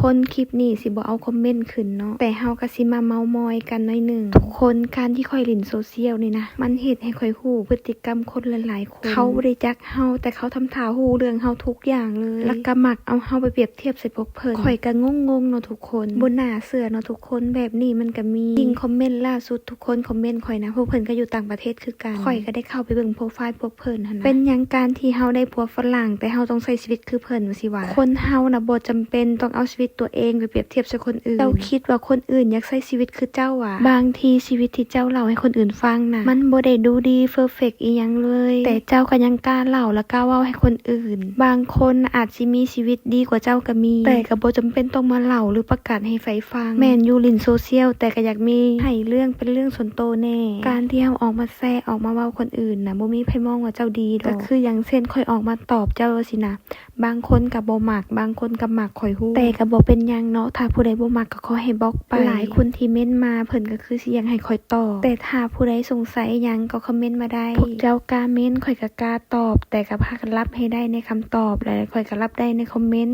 ຄົນຄລິບນີ້ຊິບໍ່ເອົາຄອມເມັນຂຶ້ນເນາະ ແຕ່ເຮົາກໍຊິມາເມົາມອຍກັນໜ້ອຍໜຶ່ງ. ທຸກຄົນ ການທີ່ຂ້ອຍຫຼິ້ນໂຊຊຽວນີ້ນະ ມັນເຮັດໃຫ້ຂ້ອຍຮູ້ພຶດຕິກຳຄົນຫຼາຍໆຄົນ. ເຂົາບໍ່ໄດ້ຈັກເຮົາ ແຕ່ເຂົາທຳທ່າຮູ້ເລື່ອງເຮົາທຸກຢ່າງເລີຍ ແລ້ວກໍມັກເອົາເຮົາໄປປຽບທຽບໃສ່ພວກເພິ່ນ. ຂ້ອຍກໍງົງໆເນາະທຸກຄົນ ບໍ່ໜ້າເຊື່ອເນາະທຸກຄົນ ແບບນີ້ມັນກໍມີ. ຍິ່ງຄອມເມັນລ່າສຸດ ທຸກຄົນຄອມເມັນຂ້ອຍນະ ພວກເພິ່ນກໍຢູ່ຕ່າງປະເທດຄືກັນ. ຂ້ອຍກໍໄດ້ເຂົ້າໄປເບິ່ງໂປຣໄຟລ໌ພວກ ເພິ່ນຫັ້ນນະ. ເປັນຫຍັງການທີ່ເຮົາໄດ້ຜົວຝຣັ່ງ ແຕ່ເຮົາຕ້ອງໃຊ້ຊີວິດຄືເພິ່ນວ່າຊິວ່າ? ຄົນເຮົານະບໍ່ຈຳເປັນຕ້ອງເອົາຊີວິດຕົວເອງໄປປຽບທຽບໃສ່ຄົນອື່ນ. ເຈົ້າຄິດວ່າຄົນອື່ນຢາກໃຊ້ຊີວິດຄືເຈົ້າຫວາ? ບາງທີຊີວິດທີ່ເຈົ້າເລົ່າໃຫ້ຄົນອື່ນຟັງນະ ມັນບໍ່ໄດ້ດູດີເພີເຟັກອີ່ຫຍັງເລີຍ ແຕ່ເຈົ້າກໍຍັງກ້າເລົ່າ ແລະ ກ້າເວົ້າໃຫ້ຄົນອື່ນ. ບາງຄົນອາດຊິມີຊີວິດດີກວ່າເຈົ້າກໍມີ ແຕ່ກໍບໍ່ຈຳເປັນຕ້ອງມາເລົ່າ ຫຼື ປະກາດໃຫ້ໃຜຟັງ. ແມ່ນຢູ່ຫຼິ້ນໂຊຊຽວ ແຕ່ກໍຢາກມີໃຫ້ເລື່ອງເປັນເລື່ອງສ່ວນໂຕແດ່. ການທີ່ເຮົາອອກມາແຊ ອອກມາເວົ້າຄົນອື່ນນະ ບໍ່ມີໃຜມອງວ່າເຈົ້າດີດອກ. ກໍຄືຢ່າງເຊັ່ນ ຂ້ອຍອອກມາຕອບເຈົ້າຊີ້ນະ ບາງຄົນກໍບໍ່ມັກ ບາງຄົນກໍມັກ ຂ້ອຍຮູ້ ແຕ່ກໍບໍ່ເປັນຫຍັງເນາະ. ຖ້າຜູ້ໃດບໍ່ມັກກໍຂໍໃຫ້ບລັອກໄປ. ຫຼາຍຄົນທີ່ເມັ້ນມາ ເພິ່ນກໍຄືຊິຢາກໃຫ້ຂ້ອຍຕອບ ແຕ່ຖ້າຜູ້ໃດສົງໄສຫຍັງກໍຄອມເມັນມາໄດ້. ພວກເຈົ້າກ້າເມັ້ນ ຂ້ອຍກໍກ້າຕອບ ແຕ່ກໍພາກັນຮັບໃຫ້ໄດ້ໃນຄຳຕອບ ແລະ ຂ້ອຍກໍຮັບໄດ້ໃນຄອມເມັນ.